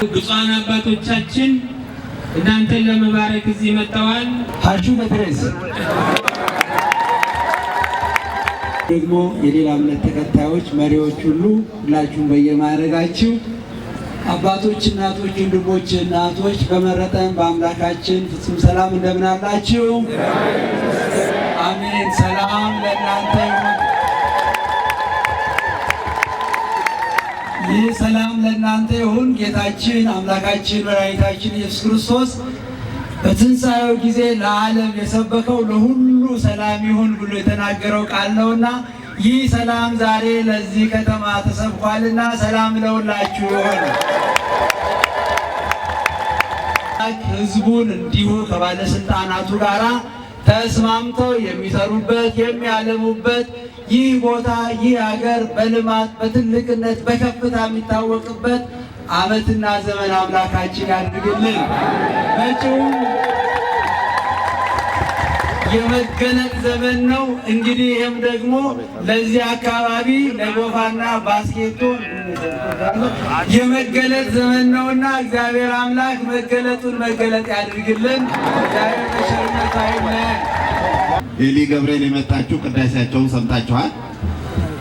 ብፁዓን አባቶቻችን እናንተን ለመባረክ እዚህ መጥተዋል። ሀሹ በትሬስ ደግሞ የሌላ እምነት ተከታዮች መሪዎች ሁሉ ሁላችሁም በየማዕረጋችሁ አባቶች፣ እናቶች፣ ወንድሞች፣ እናቶች በመረጠን በአምላካችን ፍጹም ሰላም እንደምን አላችሁ? አሜን። ሰላም ለእናንተ ይሁን። ይህ ሰላም ለእናንተ ይሁን። ጌታችን አምላካችን መድኃኒታችን ኢየሱስ ክርስቶስ በትንሣኤው ጊዜ ለዓለም የሰበከው ለሁሉ ሰላም ይሁን ብሎ የተናገረው ቃል ነውና ይህ ሰላም ዛሬ ለዚህ ከተማ ተሰብኳልና ሰላም ለሁላችሁ ይሁን። ሕዝቡን እንዲሁ ከባለስልጣናቱ ጋር ተስማምተው የሚሰሩበት የሚያለሙበት ይህ ቦታ ይህ ሀገር በልማት በትልቅነት በከፍታ የሚታወቅበት ዓመትና ዘመን አምላካችን ያድርግልን። መጪውም የመገለጥ ዘመን ነው። እንግዲህ ይህም ደግሞ ለዚህ አካባቢ ለጎፋና ባስኬቶ የመገለጥ ዘመን ነውና እግዚአብሔር አምላክ መገለጡን መገለጥ ያድርግልን። እግዚአብሔር በቸርነቱ አይለየን። ኤሊ ገብርኤል የመጣችሁ ቅዳሴያቸውን ሰምታችኋል።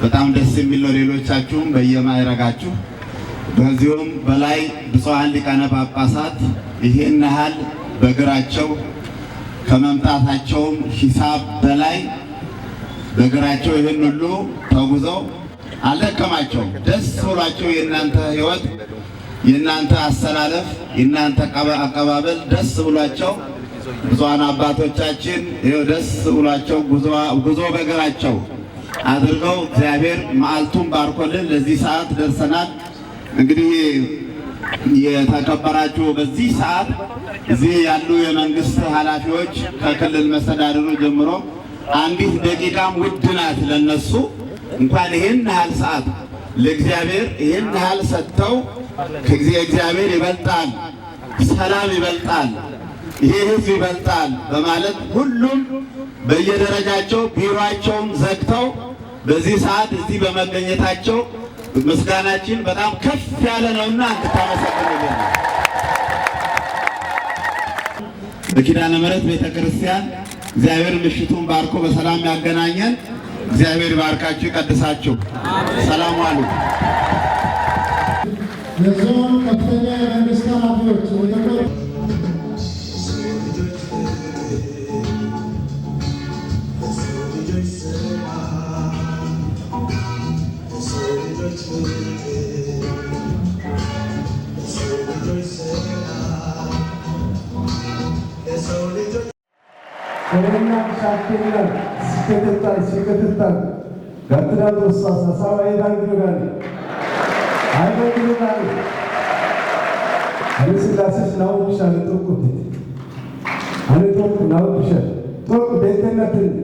በጣም ደስ የሚል ነው። ሌሎቻችሁም በየማዕረጋችሁ በዚሁም በላይ ብፁዓን ሊቃነ ጳጳሳት ይሄን ያህል በእግራቸው ከመምጣታቸውም ሂሳብ በላይ በእግራቸው ይህን ሁሉ ተጉዘው አልደከማቸውም። ደስ ብሏቸው የእናንተ ሕይወት፣ የእናንተ አሰላለፍ፣ የእናንተ አቀባበል ደስ ብሏቸው ብፁዓን አባቶቻችን ይኸው ደስ ብሏቸው ጉዞ በእግራቸው አድርገው እግዚአብሔር መዓልቱን ባርኮልን ለዚህ ሰዓት ደርሰናል። እንግዲህ የተከበራችሁ በዚህ ሰዓት እዚህ ያሉ የመንግስት ኃላፊዎች ከክልል መስተዳድሩ ጀምሮ አንዲት ደቂቃም ውድ ናት ለነሱ። እንኳን ይህን ያህል ሰዓት ለእግዚአብሔር ይህን ያህል ሰጥተው ከእግዚአብሔር ይበልጣል፣ ሰላም ይበልጣል፣ ይሄ ህዝብ ይበልጣል በማለት ሁሉም በየደረጃቸው ቢሮአቸውን ዘግተው በዚህ ሰዓት እዚህ በመገኘታቸው ምስጋናችን በጣም ከፍ ያለ ነውና እንድታመሰግኑልን። በኪዳነ ምሕረት ቤተክርስቲያን እግዚአብሔር ምሽቱን ባርኮ በሰላም ያገናኘን። እግዚአብሔር ይባርካችሁ፣ ይቀድሳችሁ። ሰላም ዋሉ። የዞን ከፍተኛ የመንግስት ኃላፊዎች፣ Shaakkennan issippetettan siiqotettan gattida Xoossaas asawu ayba gido gaanee? Ayba gido gaanee? Ane Sillaases naa'u kushiyan xoqqu oottite. Ane xoqqu naa'u kushiyan xoqqu beettennattenne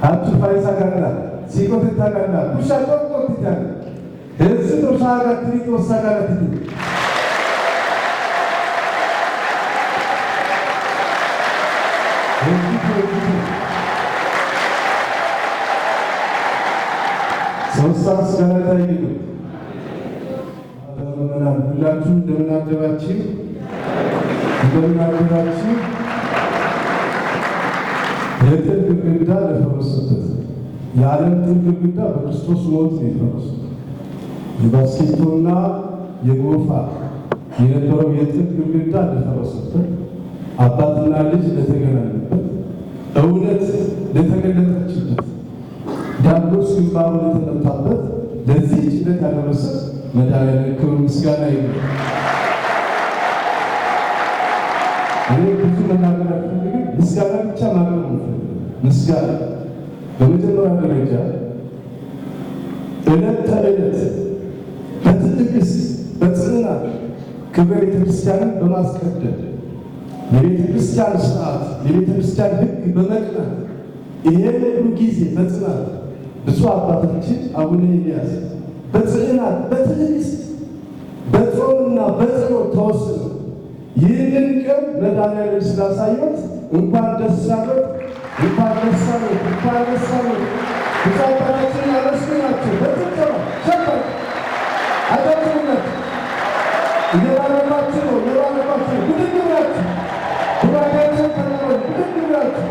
hachchi ufayssa galla siiqotetta galla kushiyan xoqqu oottite ane. Heezzutoo sa'aa gattidi Xoossaa galatite. ሶስት ገለታ ይግዱ። ምዕመናን ሁላችሁ እንደምን አደራችሁ? እንደምን አደራችሁ? የጥል ግድግዳ ለፈረሰበት የዓለም ጥል ግድግዳ በክርስቶስ ሞት ነው የፈረሰው። የባስኬቶና የጎፋ የነበረው የጥል ግድግዳ ለፈረሰበት፣ አባትና ልጅ ለተገናኙበት፣ እውነት ለተገለጠችበት፣ ዲያብሎስ ግንባሩ ለተመታበት ለዚህ ዕለት ያደረሰ መድኃኒዓለም ክብር ምስጋና ይሁን። እኔ ብዙ መናገር አልፈልግም። ምስጋና ብቻ ማቅረብ ነው። ምስጋና በመጀመሪያ ደረጃ ዕለት ተዕለት በትዕግስት በጽናት ክብረ ቤተክርስቲያንን በማስቀደም የቤተክርስቲያን ስርዓት የቤተክርስቲያን ሕግ በመቅናት ይሄን ሁሉ ጊዜ በጽናት ብፁዕ አባታችን አቡነ ኤልያስ በጽናት በትዕግስት በጾምና በጸሎት ተወስነው ይህንን ቀን መድኃኒዓለም ስላሳየት እንኳን ደስ አሎት፣ እንኳን ደስ አሎት፣ እንኳን ደስ አሎት። ብፁዕ አባታችንን አመስግናቸው በጭብጨባ ሸበር አጨብጭቡላቸው። እየባረኳችሁ ነው፣ እየባረኳችሁ ነው። ብድግ ብላችሁ ጉባኤያቸውን ተቀበሉ። ብድግ ብላችሁ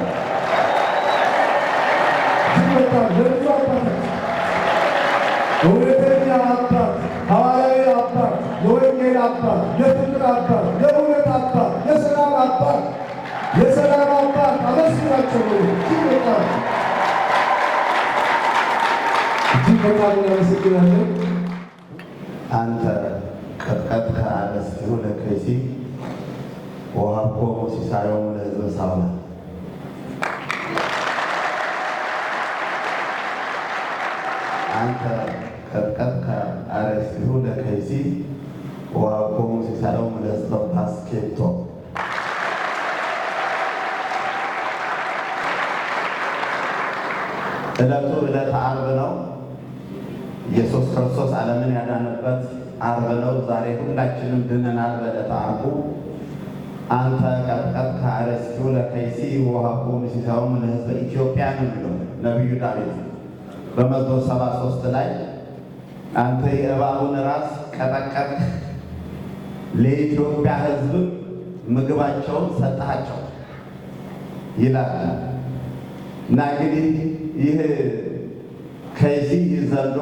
እጅግ በጣም ለብፁዕ አባታችን እውነተኛ አባት፣ ሐዋርያዊ አባት፣ የወንጌል አባት፣ የፍቅር አባት፣ የእውነት አባት፣ የሰላም አባት፣ የሰላም አባት አመስግናቸው። እጅግ በጣም እጅግ በጣም እናመሰግናለን። አንተ ቀጥቀጥከ አርእስቲሁ ለከይሲ ወሀብኮሙ ሲሳዮሙ ለሕዝበ ሳውላ። አንተ ቀጥቀጥከ አርእስቲሁ ለከይሲ ወሀብኮሙ ሲሳዮሙ ለሕዝበ ባስኬቶ። ዕለቱ ዕለተ ዓርብ ነው። ኢየሱስ ክርስቶስ ዓለምን ያዳነበት ዓርብ ነው። ዛሬ ሁላችንም ድነናል በዕለተ ዓርቡ። አንተ ቀጥቀጥከ አርእስቲሁ ለከይሲ ወሀብኮሙ ሲሳዮሙ ለሕዝበ ኢትዮጵያ ነው የሚለው ነቢዩ ዳዊት በመዝሙር 73 ላይ። አንተ የእባቡን ራስ ቀጠቀጥክ፣ ለኢትዮጵያ ሕዝብ ምግባቸውን ሰጠሃቸው ይላል። እና እንግዲህ ይህ ከይሲ፣ ይህ ዘንዶ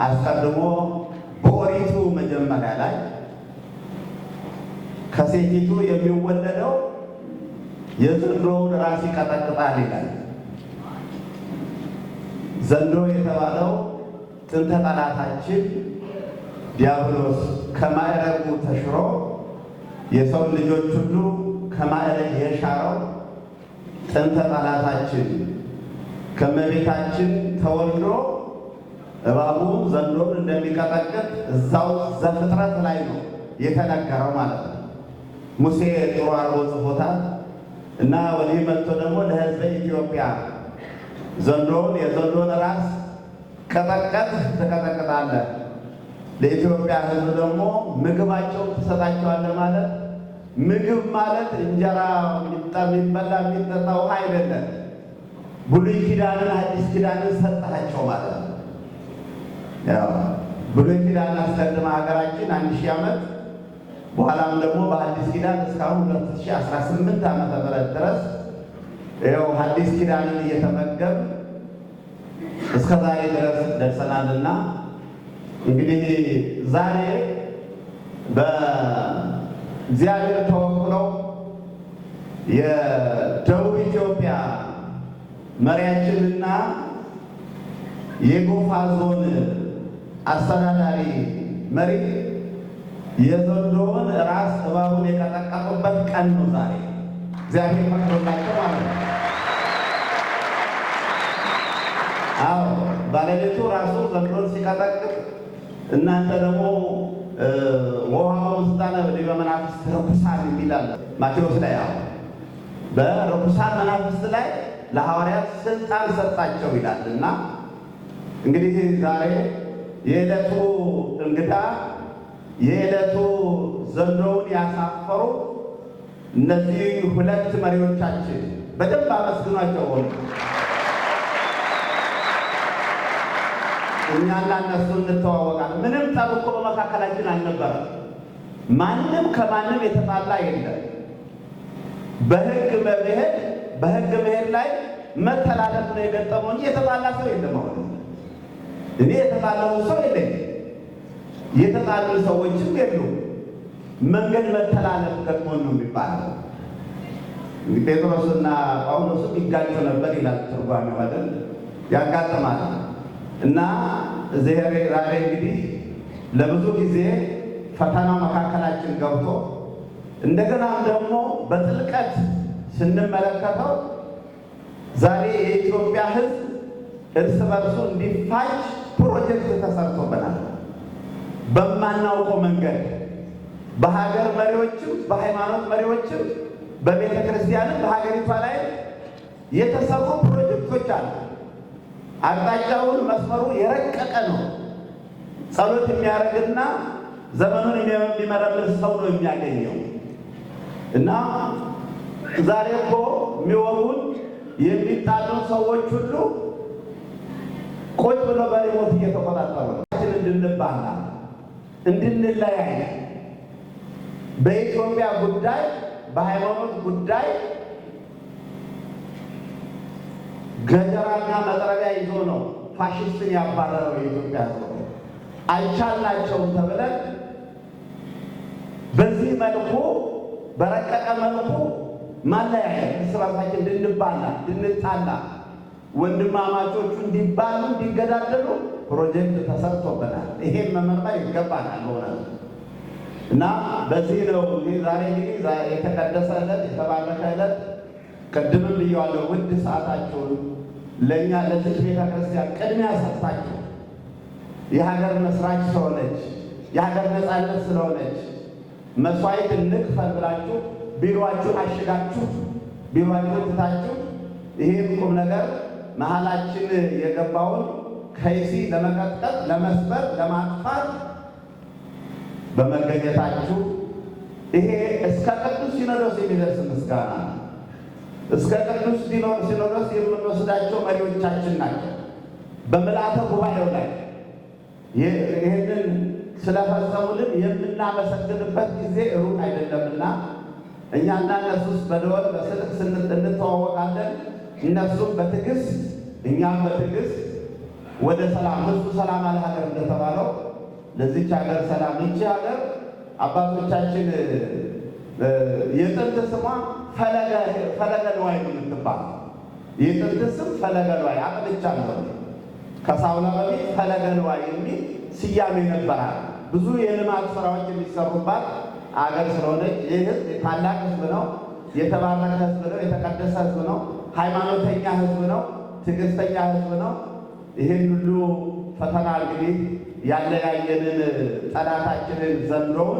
አስቀድሞ በኦሪቱ መጀመሪያ ላይ ከሴቲቱ የሚወለደው የዘንዶውን ራስ ይቀጠቅጣል ይላል። ዘንዶ የተባለው ጥንተ ጠላታችን ዲያብሎስ ከማዕረጉ ተሽሮ የሰው ልጆች ሁሉ ከማዕረግ የሻረው ጥንተ ጠላታችን ከእመቤታችን ተወልዶ እባቡ ዘንዶን እንደሚቀጠቅጥ እዛው ዘፍጥረት ላይ ነው የተነገረው ማለት ነው። ሙሴ ጥሩ አድርጎ ጽፎታል። እና ወዲህ መጥቶ ደግሞ ለሕዝበ ኢትዮጵያ ዘንዶውን የዘንዶን ራስ ቀጠቀጥ ትቀጠቅጣለህ፣ ለኢትዮጵያ ሕዝብ ደግሞ ምግባቸውን ትሰጣቸዋለህ። ማለት ምግብ ማለት እንጀራ የሚበላ የሚጠጣ ውሃ አይደለም። ብሉይ ኪዳንን አዲስ ኪዳንን ሰጠሃቸው ማለት ነው። ያው ብሉይ ኪዳን አስቀድማ ሀገራችን 1000 ዓመት፣ በኋላም ደግሞ በአዲስ ኪዳን እስካሁን 2018 ዓመተ ምህረት ድረስ ይኸው አዲስ ኪዳንን እየተመገብ እስከ ዛሬ ድረስ ደርሰናልና እንግዲህ ዛሬ በእግዚአብሔር ተወክለው የደቡብ ኢትዮጵያ መሪያችንና የጎፋ ዞን አስተዳዳሪ መሪ የዘንዶውን ራስ እባቡን የቀጠቀጡበት ቀን ነው ዛሬ። እግዚአብሔር ፈቅዶላቸው ማለት ነው። አዎ ባለቤቱ ራሱ ዘንዶን ሲቀጠቅጥ እናንተ ደግሞ ወውሃቦሙ ስልጣነ ዲበ መናፍስት ርኩሳን የሚል አለ ማቴዎስ ላይ። አዎ በርኩሳን መናፍስት ላይ ለሐዋርያት ስልጣን ሰጣቸው ይላል። እና እንግዲህ ዛሬ የዕለቱ እንግዳ፣ የዕለቱ ዘንዶውን ያሳፈሩ እነዚህ ሁለት መሪዎቻችን በደንብ አመስግኗቸው። ሆኑ እኛና እነሱ እንተዋወቃለን። ምንም ጠብ እኮ በመካከላችን አልነበረም። ማንም ከማንም የተጣላ የለም። በሕግ በመሄድ በሕግ መሄድ ላይ መተላለፍ ነው የገጠመው እንጂ የተጣላ ሰው የለም። አሁን እኔ የተጣላው ሰው የለኝም። የተጣሉ ሰዎችም የሉም። መንገድ መተላለፍ ገጥሞን ነው የሚባለው። ጴጥሮስና ጳውሎስም ይጋጩ ነበር ይላል ትርጓሜው አይደል? ያጋጥማል። እና ዛሬ እንግዲህ ለብዙ ጊዜ ፈተናው መካከላችን ገብቶ እንደገናም ደግሞ በጥልቀት ስንመለከተው ዛሬ የኢትዮጵያ ሕዝብ እርስ በርሱ እንዲፋጅ ፕሮጀክት ተሰርቶበናል። በማናውቀው መንገድ በሀገር መሪዎችም በሃይማኖት መሪዎችም በቤተ ክርስቲያንም በሀገሪቷ ላይ የተሰሩ ፕሮጀክቶች አሉ። አቅጣጫውን መስመሩ የረቀቀ ነው። ጸሎት የሚያደርግና ዘመኑን የሚመረምር ሰው ነው የሚያገኘው። እና ዛሬ እኮ የሚወጉን የሚጣሉ ሰዎች ሁሉ ቁጭ ብሎ በሪሞት እየተቆጣጠሩ ነው። እንድንባላ፣ እንድንለያይ በኢትዮጵያ ጉዳይ፣ በሃይማኖት ጉዳይ ገጀራና መጥረቢያ ይዞ ነው ፋሽስትን ያባረረው የኢትዮጵያ ሕዝብ። አልቻልናቸውም ተብለን በዚህ መልኩ በረቀቀ መልኩ ማለያየት፣ እርስ በርሳችን እንድንባላ፣ እንድንጣላ፣ ወንድማማቾቹ እንዲባሉ፣ እንዲገዳደሉ ፕሮጀክት ተሰርቶበናል። ይሄን መመርመር ይገባናል በእውነቱ። እና በዚህ ነው ዛሬ እንግዲህ የተቀደሰ ዕለት፣ የተባረከ ዕለት። ቅድምም ብየዋለሁ። ውድ ሰዓታችሁን ለእኛ ለዚች ቤተ ክርስቲያን ቅድሚያ ሰጥታችሁ የሀገር መስራች ስለሆነች፣ የሀገር ነፃነት ስለሆነች መስዋዕት እንክፈል ብላችሁ ቢሮአችሁን አሽጋችሁ፣ ቢሮአችሁን ትታችሁ ይህን ቁም ነገር መሀላችን የገባውን ከይሲ ለመቀጥቀጥ፣ ለመስበር፣ ለማጥፋት በመገኘታችሁ ይሄ እስከ ቅዱስ ሲኖዶስ የሚደርስ ምስጋና ነው። እስከ ቅዱስ ሲኖዶስ የምንወስዳቸው መሪዎቻችን ናቸው። በምልአተ ጉባኤው ላይ ይህንን ስለፈጸሙልን የምናመሰግንበት ጊዜ ሩቅ አይደለምና እኛና እነሱስ በደወል በስልክ እንተዋወቃለን። እነሱም በትዕግስት እኛም በትዕግስት ወደ ሰላም፣ ህዝቡ ሰላም አለ ሀገር እንደተባለው ለዚች ሀገር ሰላም። ይቺ ሀገር አባቶቻችን የጥንት ስሟ ፈለገ ንዋይ ነው የምትባል። የጥንት ስም ፈለገ ንዋይ አጥንቻለሁ። ከሳውላ በፊት ፈለገ ንዋይ የሚል ስያሜ ነበራት። ብዙ የልማት ስራዎች የሚሰሩባት አገር ስለሆነች ይህ ህዝብ ታላቅ ህዝብ ነው። የተባረከ ህዝብ ነው። የተቀደሰ ህዝብ ነው። ሃይማኖተኛ ህዝብ ነው። ትዕግስተኛ ህዝብ ነው። ይህን ሁሉ ፈተና እንግዲህ ያለያየንን ጠላታችንን ዘንዶውን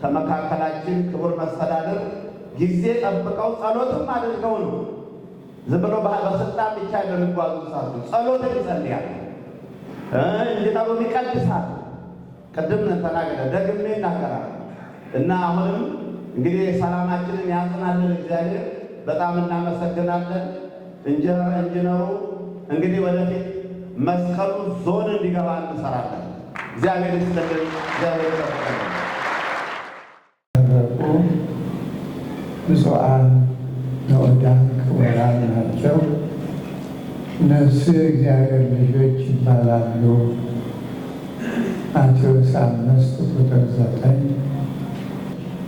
ከመካከላችን ክቡር መስተዳድር ጊዜ ጠብቀው ጸሎትም አድርገው ነው። ዝም ብሎ በስልጣን ብቻ የሚጓዙ ሳሉ ጸሎትን ይጸልያል፣ እንዲጠሩም ይቀድሳል። ቅድም ተናግረ ደግሜ ይናገራል። እና አሁንም እንግዲህ ሰላማችንን ያጽናልን እግዚአብሔር። በጣም እናመሰግናለን። ኢንጂነሩ እንግዲህ ወደፊት መስቀሉ ዞን እንዲገባ እንሰራለን። እግዚአብሔር ይስጥልን። እግዚአብሔር ይጠብቅልን። ብፁዓን ንዑዳን ክቡራን ናቸው። እነሱ የእግዚአብሔር ልጆች ይባላሉ። ማቴዎስ 5 ቁጥር 9።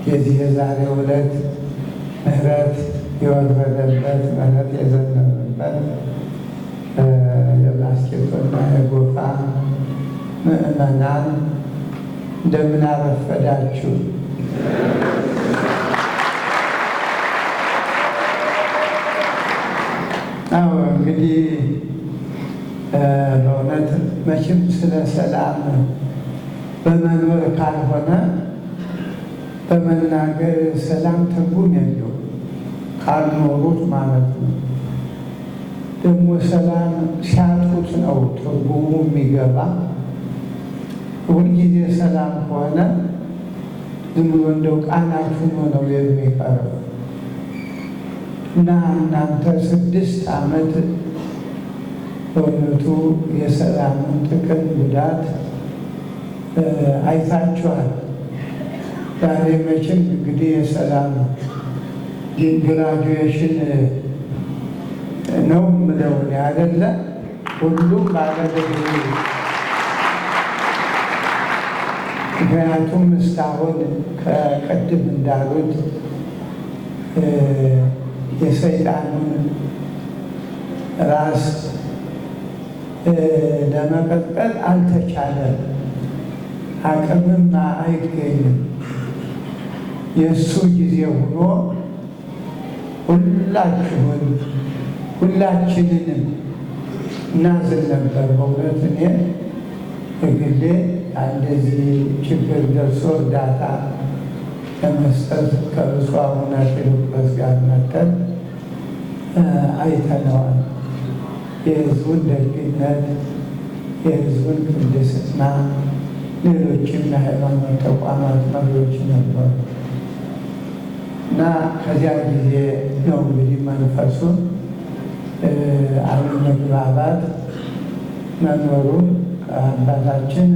የዚህ የዛሬው ዕለት ምሕረት የወረደበት፣ ምሕረት የዘነበበት የባስኬቶና የጎፋ ምዕመናን እንደምን አረፈዳችሁ? አዎ እንግዲህ በእውነት መቼም ስለ ሰላም በመኖር ካልሆነ በመናገር ሰላም ትርጉም የለውም፣ ካልኖሩት ማለት ነው። ደግሞ ሰላም ሲያጡት ነው ትርጉሙ የሚገባ። ሁልጊዜ ሰላም ከሆነ ዝም ብሎ እንደው ቃላት ሆኖ ነው የሚቀረው። እና እናንተ 6 ዓመት በእውነቱ የሰላምን ጥቅም ጉዳት አይታችኋል። ዛሬ መቼም እንግዲህ የሰላም graduation ነው የምለው እኔ አይደለ? ሁሉም ባለድግሪ። ምክንያቱም እስካሁን ከቅድም እንዳሉት የሰይጣኑን ራስ ለመቀጥቀጥ አልተቻለም፣ አቅምም አይገኝም። የእሱ ጊዜ ሆኖ ሁላችሁን ሁላችንንም እናዝን ነበር። በእውነት እኔ በግሌ እንደዚህ ችግር ደርሶ እርዳታ ለመስጠት ከብፁዕ አቡነ ፊልጶስ ጋር መጥተን አይተነዋል። የሕዝቡን ደግነት፣ የሕዝቡን ቅድስና፣ ሌሎችም የሃይማኖት ተቋማት መሪዎች ነበሩ እና ከዚያ ጊዜ ነው እንግዲህ መንፈሱን አለመግባባት መኖሩን አባታችን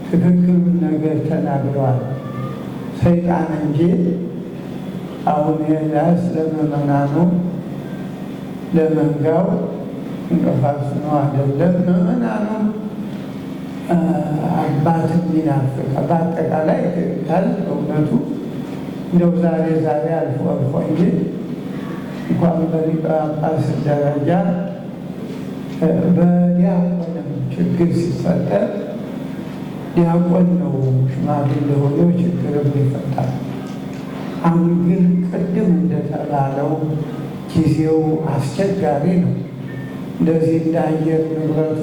ትክክሉን ነገር ተናግረዋል። ሰይጣን እንጂ አሁን ኤልያስ ለምዕመናኑ ለመንጋው እንቅፋት ነው አይደለም። ምዕመናኑ አባት የሚናፍቅ በአጠቃላይ ኢትዮጵያ በእውነቱ እንደው ዛሬ ዛሬ አልፎ አልፎ እንጂ እንኳን በሊቀ ጳጳስ ደረጃ በዲያቆንም ችግር ሲፈጠር ዲያቆን ነው ሽማግሌ ሆኖ ችግርም ይፈታል። አሁን ግን ቅድም እንደተባለው ጊዜው አስቸጋሪ ነው። እንደዚህ እንደ አየር ንብረቱ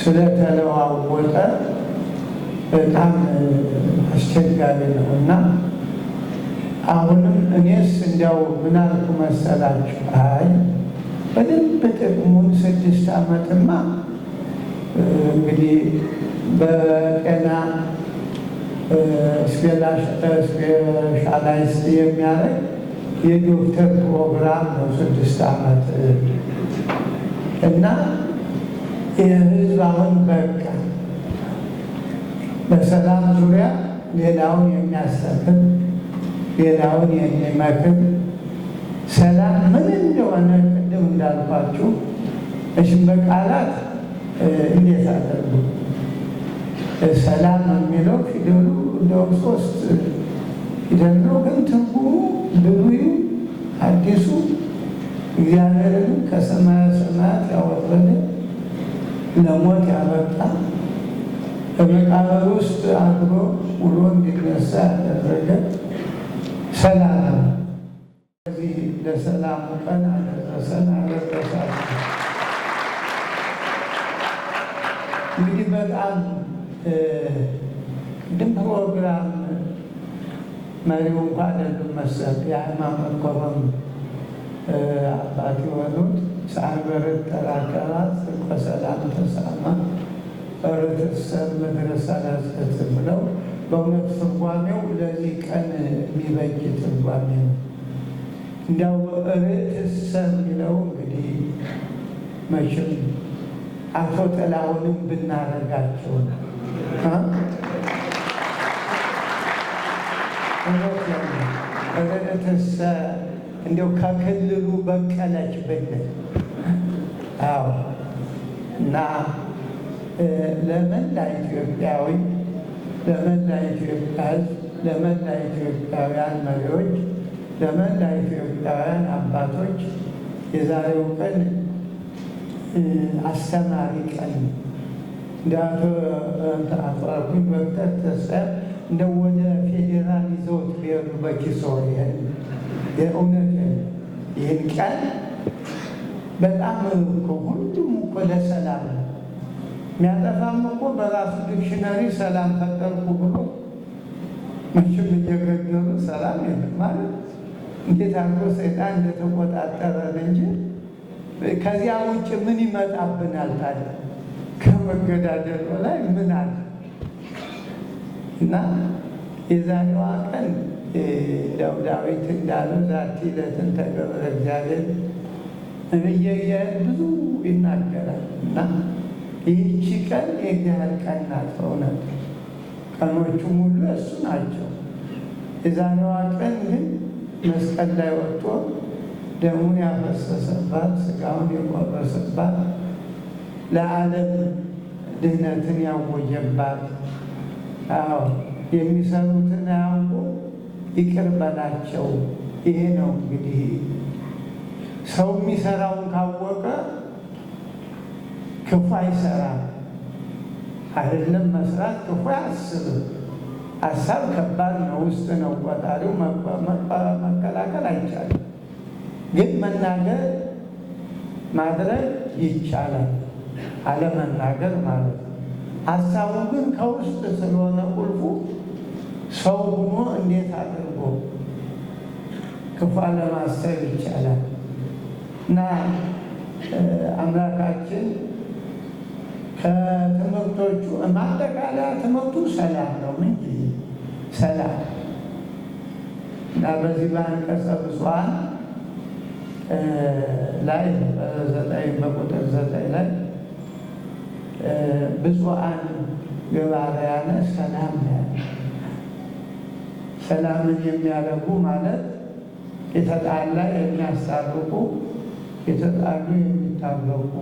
ስለተለዋወጠ በጣም አስቸጋሪ ነው እና አሁንም እኔስ እንዲያው ምን አልኩ መሰላችሁ? አይ በደንብ ጥቅሙን 6 ዓመትማ እንግዲህ በጤና specialize የሚያደርግ የዶክተር ፕሮግራም ነው 6 ዓመት እና የህዝብ አሁን በቃ በሰላም ዙሪያ ሌላውን የሚያስተምር ሌላውን የሚመክር ሰላም ምን እንደሆነ ቅድም እንዳልኳችሁ እሺ በቃላት እንዴት አደርጉ ሰላም የሚለው ፊደሉ እንደውም 3 ፊደል ነው፣ ግን ትርጉሙ ብሉዩ አዲሱ እግዚአብሔርን ከሰማየ ሰማያት ያወረደ ለሞት ያበቃ በመቃብር ውስጥ አድሮ ውሎ እንዲነሳ ያደረገ ሰላም ነው። እዚህ ለሰላሙ ቀን አደረሰን አደረሳችሁ። እንግዲህ በጣም ቅድም ፕሮግራም መሪው እንኳን አይደሉም መሰል የሃይማኖት ኮረም አባት የሆኑት ሳይበርድ ተራከባ ጽድቀ ሰላም ተሳማ ርትሰ ምድረ ሰላሰት ብለው በእውነት ትርጓሜው ለዚህ ቀን የሚበጅ ትርጓሜ ነው። እንዲያው ርትሰ የሚለው እንግዲህ መቼም አቶ ጥላሁንም ብናረጋቸው ነው። ርትሰ እንዲያው ከክልሉ በቀለች ብንል አዎ። እና ለመላ ኢትዮጵያዊ ለመላ ኢትዮጵያ ሕዝብ ለመላ ኢትዮጵያውያን መሪዎች ለመላ ኢትዮጵያውያን አባቶች የዛሬው ቀን አስተማሪ ቀን ነው። እንደ አቶ አልኩኝ ዶክተር ተስፋዬ እንደ ወደ ፌዴራል ይዘውት ቢሄዱ በኪሶ ይሄን የእውነት ይህን ቀን በጣም እኮ ሁሉም እኮ ለሰላም ነው የሚያጠፋም እኮ በራሱ dictionary ሰላም ፈጠርኩ ብሎ መቼም እየገደሉ ሰላም የለም ማለት እንዴት አድርጎ ሰይጣን እንደተቆጣጠረን እንጂ ከዚያ ውጭ ምን ይመጣብናል ታዲያ? ከመገዳደል በላይ ምን አለ? እና የዛሬዋ ቀን እንደው ዳዊት እንዳለው ዛቲ ዕለት ተገብረ እግዚአብሔር ነቢየ እግዚአብሔር ብዙ ይናገራል። እና ይህቺ ቀን የእግዚአብሔር ቀን ናት። በእውነት ቀኖቹም ሁሉ እሱ ናቸው። የዛሬዋ ቀን ግን መስቀል ላይ ወጥቶ ደሙን ያፈሰሰባት፣ ስጋውን የቆረሰባት፣ ለዓለም ድህነትን ያወጀባት፣ አዎ የሚሰሩትን አያውቁ ይቅር በላቸው። ይሄ ነው እንግዲህ ሰው የሚሰራውን ካወቀ ክፉ አይሰራም። አይደለም መስራት ክፉ አያስብም። ሀሳብ ከባድ ነው፣ ውስጥ ነው ቆጣሪው፣ መከላከል አይቻልም። ግን መናገር ማድረግ ይቻላል፣ አለመናገር ማለት ነው። ሀሳቡ ግን ከውስጥ ስለሆነ ቁልፉ ሰው ሆኖ እንዴት አድርጎ ክፉ አለማሰብ ይቻላል። እና አምላካችን ከትምህርቶቹ ማጠቃለያ ትምህርቱ ሰላም ነው። ምን ጊዜ ሰላም እና በዚህ በአንቀጸ ብፁዓን ላይ በዘጠኝ በቁጥር 9 ላይ ብፁዓን ገባርያነ ሰላም ነው። ሰላምን የሚያደርጉ ማለት የተጣላ የሚያስታርቁ፣ የተጣሉ የሚታረቁ፣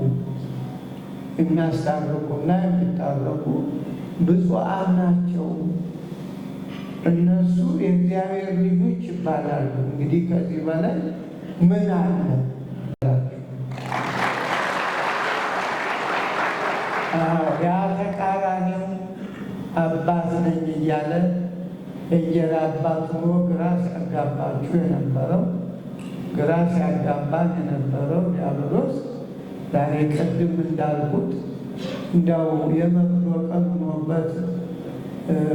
የሚያስታርቁና የሚታረቁ ብፁዓን ናቸው። እነሱ የእግዚአብሔር ልጆች ይባላሉ። እንግዲህ ከዚህ በላይ ምን አለ? ያ ተቃራኒው አባት ነኝ እያለ የእንጀራ አባት ሆኖ ግራ ሲያጋባችሁ የነበረው ግራ ሲያጋባን የነበረው ዲያብሎስ ዛሬ ቅድም እንዳልኩት እንደው የመርዶ ቀን ሆኖበት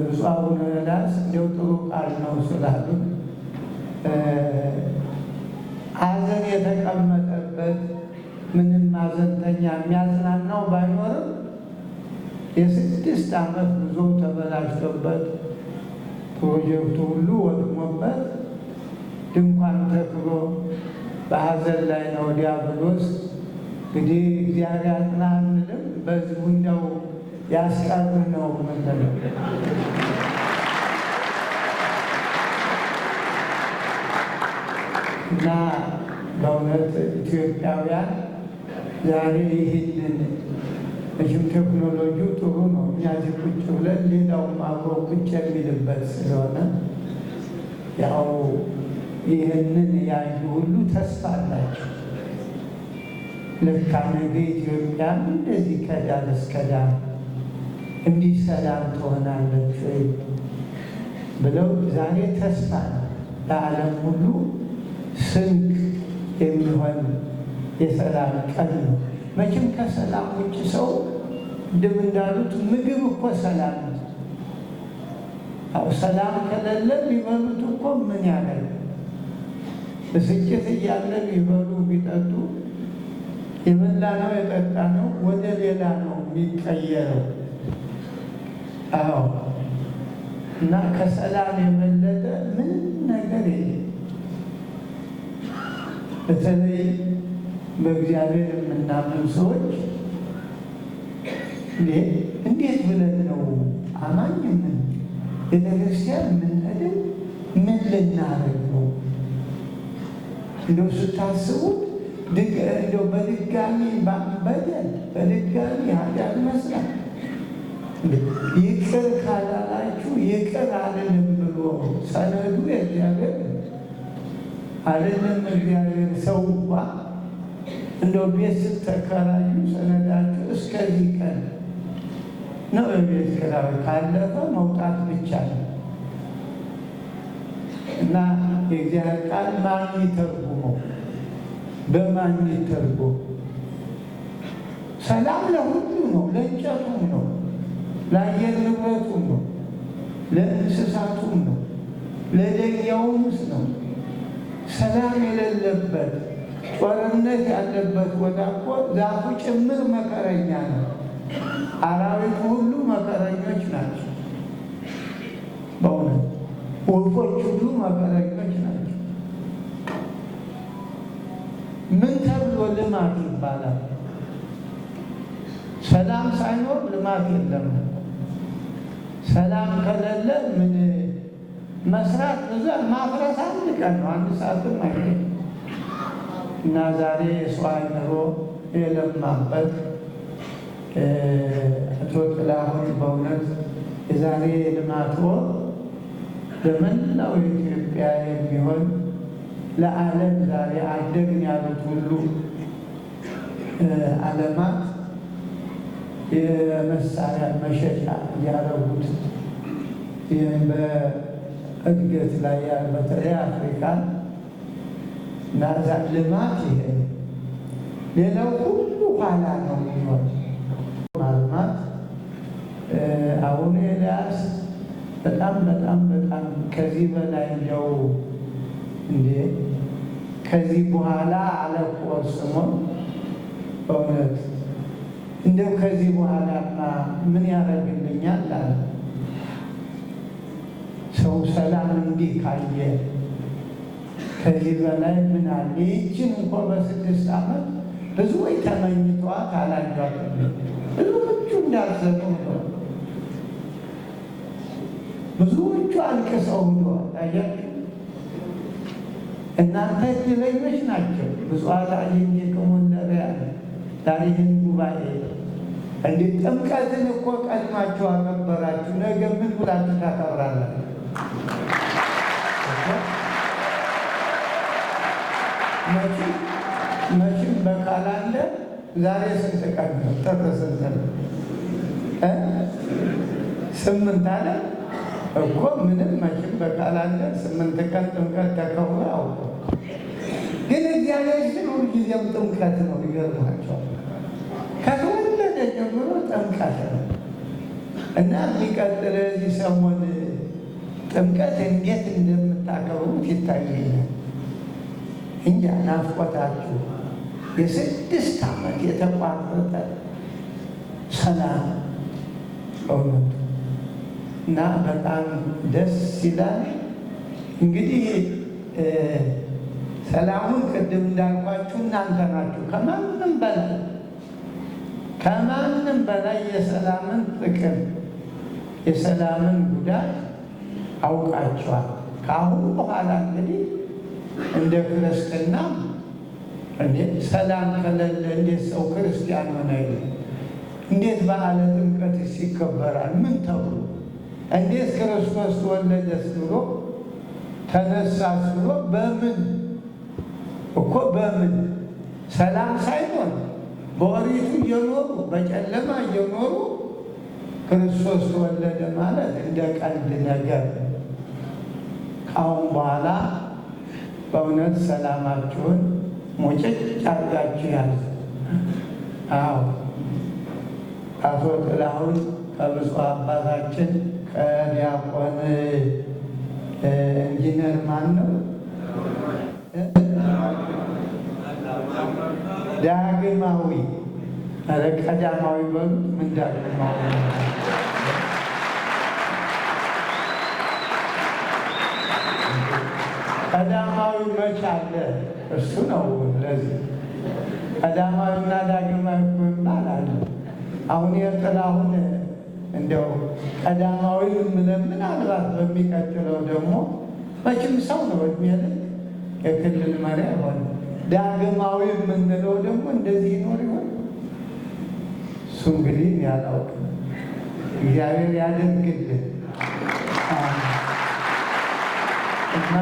ብፁዕ አቡነ ኤልያስ እንደው ጥሩ ቃል ነው ስላሉ ሐዘን የተቀመጠበት ምንም ሐዘንተኛ የሚያጽናናው ባይኖርም የ6 ዓመት ጉዞ ተበላሽቶበት ፕሮጀክቱ ሁሉ ወድሞበት ድንኳን ተክሎ በሐዘን ላይ ነው ዲያብሎስ። እንግዲህ እግዚአብሔር ያጽናህ አንልም፣ በዚሁ እንደው ያስቀር ነው የምንለው። እና በእውነት ኢትዮጵያውያን ዛሬ ይህንን መቼም ቴክኖሎጂው ጥሩ ነው። እኛ እዚህ ቁጭ ብለን ሌላውም አብሮ ቁጭ የሚልበት ስለሆነ ያው ይህንን ያዩ ሁሉ ተስፋ አላቸው። ለካ ነገ ኢትዮጵያም እንደዚህ ከዳር እስከ ዳር እንዲህ ሰላም ትሆናለች ወይ ብለው ዛሬ ተስፋ ነው ለዓለም ሁሉ ስንቅ የሚሆን የሰላም ቀን ነው። መቼም ከሰላም ውጭ ሰው ቅድም እንዳሉት ምግብ እኮ ሰላም ነው። አዎ ሰላም ከሌለ ቢበሉት እኮ ምን ያደርጋል? ብስጭት እያለ ቢበሉ ቢጠጡ የበላነው የጠጣነው ወደ ሌላ ነው የሚቀየረው። አዎ እና ከሰላም የበለጠ ምንም ነገር የለም። በተለይ በእግዚአብሔር የምናምን ሰዎች እንዴት ብለን ነው አማኝ ምን ቤተክርስቲያን የምንሄደው? ምን ልናደርግ ነው? እንደው ስታስቡት እንደው በድጋሚ በደል በድጋሚ ኃጢአት መስራት ይቅር ካላላችሁ ይቅር አልልም ብሎ ሰነዱ የእግዚአብሔር አይደለም። እግዚአብሔር ሰው እንኳ እንደው ቤት ስትከራዩ ሰነዳችሁ እስከዚህ ቀን ነው። የቤት ኪራዩ ካለፈ መውጣት ብቻ ነው። እና የእግዚአብሔር ቃል ማን ይተርጉመው? በማን ይተርጎም? ሰላም ለሁሉ ነው፣ ለእንጨቱም ነው፣ ለአየር ንብረቱም ነው፣ ለእንስሳቱም ነው፣ ለደኛውም ነው። ሰላም የሌለበት ጦርነት ያለበት ቦታ እኮ ዛፉ ጭምር መከረኛ ነው። አራዊቱ ሁሉ መከረኞች ናቸው። በእውነት ወፎች ሁሉ መከረኞች ናቸው። ምን ተብሎ ልማት ይባላል? ሰላም ሳይኖር ልማት የለም። ሰላም ከሌለ ምን መስራት ብዙ ማፍረስ አንድ ቀን ነው፣ አንድ ሰዓትም አይደለም። እና ዛሬ የሰው አእምሮ የለማበት አቶ ጥላሁን በእውነት የዛሬ የልማት ወር ለመላው ኢትዮጵያ የሚሆን ለዓለም ዛሬ አደግን ያሉት ሁሉ ዓለማት የመሳሪያ መሸጫ እያደረጉት ይህም በእድገት ላይ ያለ በተለይ አፍሪካን እና እዛ ልማት ይሄ ሌላው ሁሉ ኋላ ነው የሚሆን። ማልማት አቡነ ኤልያስ በጣም በጣም በጣም ከዚህ በላይ እንደው እንዴ ከዚህ በኋላ አለ እኮ ስምዖን በእውነት እንደው ከዚህ በኋላማ ምን ያደርግልኛል አለ። ሰው ሰላም እንዲህ ካየ ከዚህ በላይ ምን አለ? ይህችን እንኳ በ6 ዓመት ብዙዎች ተመኝተዋት አላዩአትም። ብዙዎቹ እንዳዘኑ ነው። ብዙዎቹ አልቅሰው ሄደዋል። አያችሁ፣ እናንተ እድለኞች ናቸው። ብፁዓት አዕይንቲክሙ እለ ርእያነ። ዛሬ ይህን ጉባኤ እንዴ ጥምቀትን እኮ ቀድማችሁ አከበራችሁ። ነገ ምን ብላችሁ ታከብራላችሁ? መቼም በካላንደር ዛሬ ስንት ቀን ነው? ጥር ስንት ነው? 8 አለ እኮ። ምንም መቼም በካላንደር 8 ቀን ጥምቀት ተከብሮ አውቆ፣ ግን እግዚአብሔር ግን ሁልጊዜም ጥምቀት ነው። ይገርማቸዋል። ከተወለደ ጀምሮ ጥምቀት ነው። እና የሚቀጥለው የዚህ ሰሞን ጥምቀት እንዴት እንደምታከብሩት ይታየኛል። እንጃ ናፍቆታችሁ የ6 ዓመት የተቋረጠ ሰላም በእውነቱ እና በጣም ደስ ይላል። እንግዲህ ሰላሙን ቅድም እንዳልኳችሁ እናንተ ናችሁ ከማንም በላይ የሰላምን ጥቅም የሰላምን ጉዳት አውቃችኋል። ከአሁን በኋላ እንግዲህ እንደ ክርስትና እንዴ ሰላም ከሌለ እንዴት ሰው ክርስቲያን ሆነ? እንዴት በዓለ ጥምቀትስ ይከበራል? ምን ተብሎ እንዴት ክርስቶስ ተወለደስ ብሎ ተነሳስ ብሎ በምን እኮ በምን ሰላም ሳይሆን በኦሪቱ እየኖሩ በጨለማ እየኖሩ ክርስቶስ ተወለደ ማለት እንደ ቀልድ ነገር። ከአሁን በኋላ በእውነት ሰላማችሁን ሙጭጭ አድርጋችሁ ያዙ። አዎ አቶ ጥላሁን ከብፁዕ አባታችን ከዲያቆን ኢንጂነር ማን ነው? ዳግማዊ፣ ኧረ ቀዳማዊ በሉት። ምን ዳግማዊ? ቀዳማዊ መች አለ? እሱ ነው። ለዚህ ቀዳማዊና ዳግማዊ እኮ ይባላል። አሁን የጥላሁን እንደው ቀዳማዊ ምናልባት በሚቀጥለው ደግሞ መቼም ሰው ነው እድሜ ልክ የክልል መሪ አይሆንም። ዳግማዊ የምንለው ደግሞ እንደዚህ ይኖር ይሆን? እሱ እንግዲህ ያላውቅም። እግዚአብሔር ያደርግልን። እና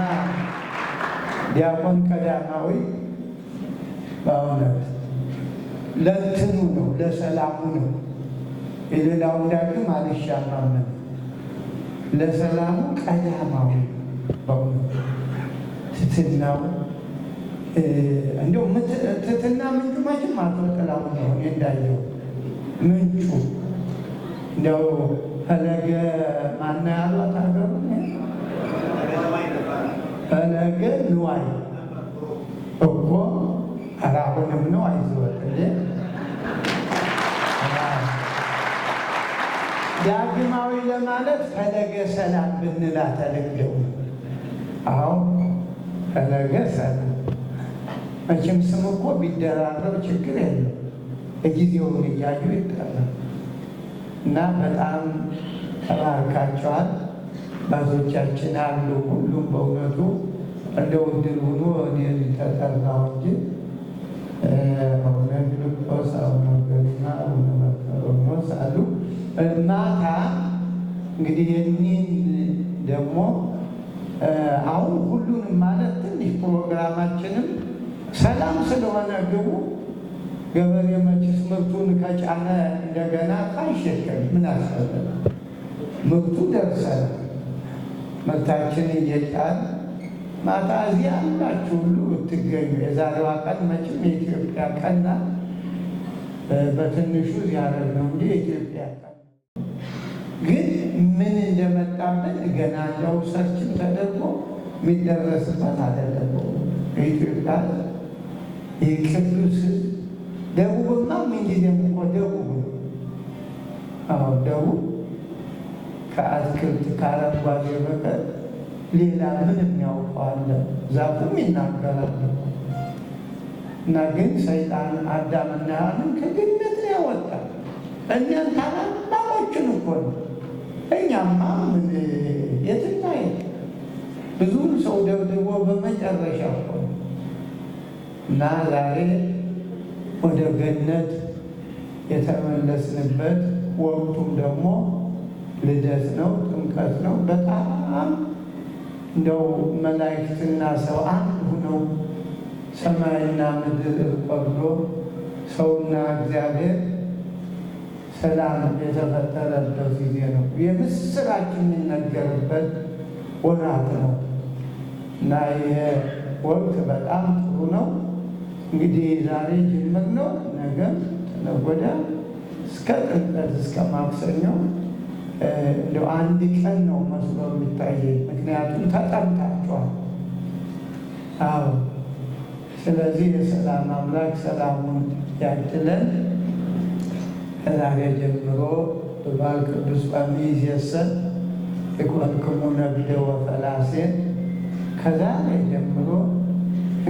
ዲያቆን ቀዳማዊ በእውነት ለእንትኑ ነው፣ ለሰላሙ ነው። የሌላውን ዳግም አልሻማምን። ለሰላሙ ቀዳማዊ በእውነት ትትናው እንደው ትትና ምንጩ መቼም አቶ ጥላሁን ነው። እኔ እንዳየው ምንጩ እንደው ፈለገ ማነው ያሏት ሀገሩ ፈለገ ንዋይ እኮ ኧረ አሁንም ነው አይዞህ ዳግማዊ ለማለት ፈለገ ሰላም ብንላት አልቅደው። አዎ ፈለገ ሰላም መቼም ስም እኮ ቢደራረብ ችግር የለው፣ ጊዜውን እያዩ ይጠራል። እና በጣም ተባርካቸዋል። አባቶቻችን አሉ ሁሉም በእውነቱ እንደው እድል ሆኖ እኔን ተጠራሁ እንጂ አቡነ ፊልጶስ፣ አቡነ ገሪማ፣ አቡነ መርቆሬዎስ አሉ። ማታ እንግዲህ የኒህን ደግሞ አሁን ሁሉንም ማለት ትንሽ ፕሮግራማችንም ሰላም ስለሆነ ግቡ። ገበሬ መችስ ምርቱን ከጫነ እንደገና አይሸከም፣ ምን አስፈለገ? ምርቱ ደርሰናል። ምርታችን እየጫን ማታ እዚህ ያላችሁ ሁሉ ብትገኙ የዛሬዋ ቀን መቼም የኢትዮጵያ ቀን ናት። በትንሹ ያደረግ ነው እንጂ የኢትዮጵያ ቀን ግን ምን እንደመጣብን ገና እንደው search ም ተደርጎ የሚደረስበት አይደለም። የኢትዮጵያ የቅዱስ ደቡብማ ምንጊዜም እኮ ደቡብ ነው። አዎ ደቡብ ከአትክልት ከአረንጓዴ በቀር ሌላ ምንም ያውቀዋል? ዛፉም ይናገራል። እና ግን ሰይጣን አዳምና ሔዋንን ከገነት ነው ያወጣ። እኛን ታላላቆችን እኮ ነው። እኛማ ምን የትና የት ብዙም ሰው ደብድቦ በመጨረሻ እኮ ነው። እና ዛሬ ወደ ገነት የተመለስንበት ወቅቱም ደግሞ ልደት ነው፣ ጥምቀት ነው። በጣም እንደው መላእክትና ሰው አንድ ሁነው ሰማይና ምድር ቆርዶ ሰውና እግዚአብሔር ሰላም የተፈጠረበት ጊዜ ነው። የምስራች የሚነገርበት ወራት ነው እና ይሄ ወቅት በጣም ጥሩ ነው። እንግዲህ ዛሬ ጅምር ነው። ነገ ተነገ ወዲያ እስከ ጥምቀት እስከ ማክሰኞ እንደው አንድ ቀን ነው መስሎ የሚታየኝ፣ ምክንያቱም ተጠምታችኋል። አዎ ስለዚህ የሰላም አምላክ ሰላሙን ያድለን። ከዛሬ ጀምሮ በበዓል ቅዱስ ጳሚዝየሰ ኢኮንክሙ ነግደ ወፈላሴ፣ ከዛሬ ጀምሮ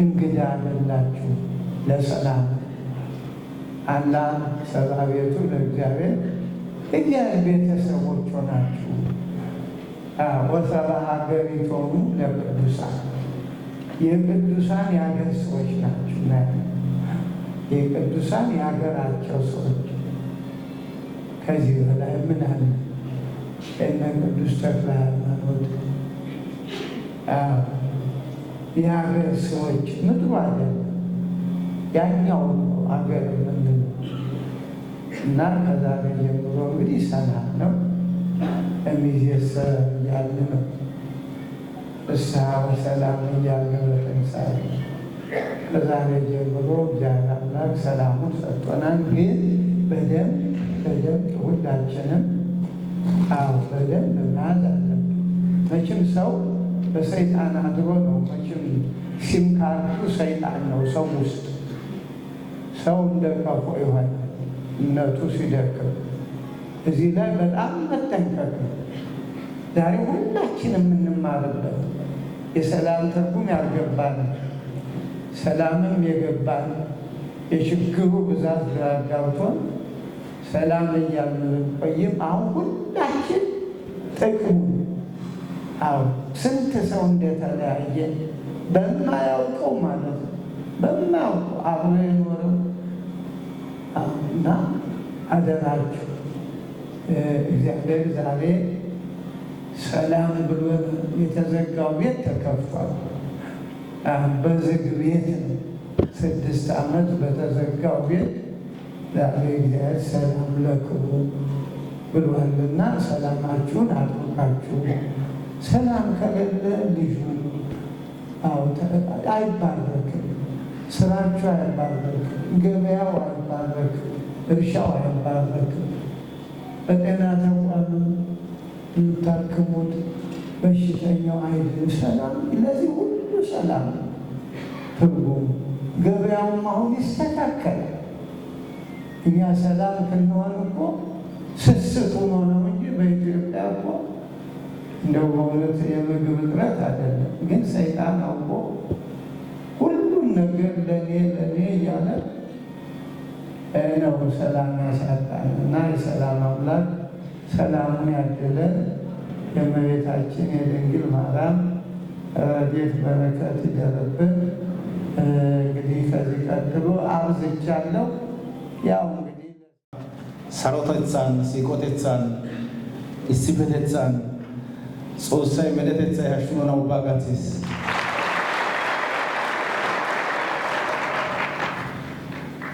እንግዳ አይደላችሁ ለሰላም አላ ሰብአ ቤቱ ለእግዚአብሔር እግዚአብሔር ቤተሰቦች ሆናችሁ ወሰብአ ሀገሪቶሙ ለቅዱሳን የቅዱሳን የሀገር ሰዎች ናችሁ። የቅዱሳን የሀገራቸው ሰዎች ከዚህ በላይ ምን አለ? እነ ቅዱስ ተክለ ሃይማኖት የሀገር ሰዎች ምድሩ አይደለም ያኛው ሀገር የምንለው እና ከዛሬ ጀምሮ እንግዲህ ሰላም ነው። እሚዜሰ እያልን ነው ፍስሐ ወሰላም እያልን በትንሣኤ ከዛሬ ጀምሮ እግዚአብሔር አምላክ ሰላሙን ሰጥቶናል። ግን በደንብ በደንብ ሁላችንም አዎ በደንብ መያዝ አለብን። መቼም ሰው በሰይጣን አድሮ ነው። መቼም ሲም ካርዱ ሰይጣን ነው ሰው ውስጥ ሰው እንደ ቀፎ ይሆናል እምነቱ ሲደክም። እዚህ ላይ በጣም መጠንቀቅ ነው። ዛሬ ሁላችን የምንማርበት የሰላም ትርጉም ያልገባን ሰላምም የገባን የችግሩ ብዛት ግራ አጋብቶን ሰላም እያልን ብንቆይም አሁን ሁላችን ጥቅሙ አዎ ስንት ሰው እንደተለያየ በማያውቀው ማለት ነው በማያውቀው አብሮ የኖረው እና አደራችሁ እግዚአብሔር ዛሬ ሰላም ብሎ የተዘጋው ቤት ተከፍቷል። በዝግ ቤት ነው 6 ዓመት በተዘጋው ቤት ዛሬ እግዚአብሔር ሰላም ለክሙ ብሏልና ሰላማችሁን አጥብቃችሁ። ሰላም ከሌለ ልጁ አይባረክም፣ ስራችሁ አይባረክም፣ ገበያው አይባረክም፣ እርሻው አይባረክም። በጤና ተቋም የምታክሙት በሽተኛው አይድንም። ሰላም ለዚህ ሁሉ ሰላም ትርጉሙ። ገበያውም አሁን ይስተካከላል። እኛ ሰላም ክንሆን እኮ ስስት ሆኖ ነው እንጂ በኢትዮጵያ እኮ እንደው በእውነት የምግብ እጥረት አይደለም። ግን ሰይጣን አውቆ ሁሉን ነገር ለኔ ለኔ እያለ ነው ሰላም ያሳጣን። እና የሰላም አምላክ ሰላሙን ያድለን። የእመቤታችን የድንግል ማርያም ረድኤት በረከት ይደርብን። እንግዲህ ከዚህ ቀጥሎ አብዝቻለሁ። ያው እንግዲህ sarotethan siiqotethan issippetethan Xoossay medhetethay hashshu nuna ubbaa gattiis.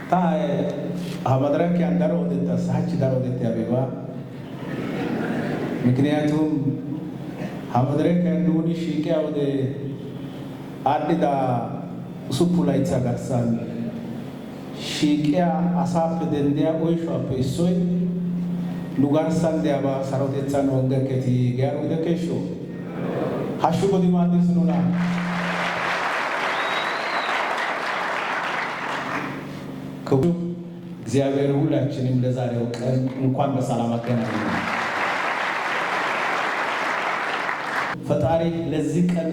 Ta ha madirakiyan daro odettaas, hachchi daro odettiyabi baa. ምክንያቱም ha madirakiyan nuuni shiiqiya wode aadhdhida 6 layttaa garssan shiiqiya asaappe denddiya oyshuwaappe issoy nu garssan de'iyabaa sarotethan onggekketi giyaaro gidekkeeshsho? Hashshu godi maaddis nuna. ክቡር እግዚአብሔር ሁላችንም ለዛሬው ቀን እንኳን በሰላም አገናኘን። ፈጣሪ ለዚህ ቀን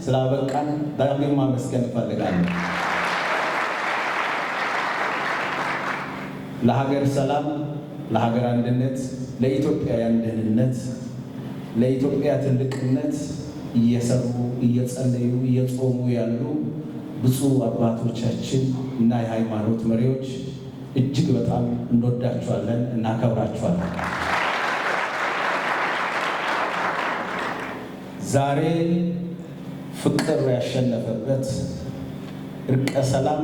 ስላበቃን ዳግም ማመስገን እፈልጋለሁ። ለሀገር ሰላም፣ ለሀገር አንድነት፣ ለኢትዮጵያውያን ደህንነት፣ ለኢትዮጵያ ትልቅነት እየሰሩ እየጸለዩ እየጾሙ ያሉ ብፁዕ አባቶቻችን እና የሃይማኖት መሪዎች እጅግ በጣም እንወዳቸዋለን፣ እናከብራቸዋለን። ዛሬ ፍቅር ያሸነፈበት እርቀ ሰላም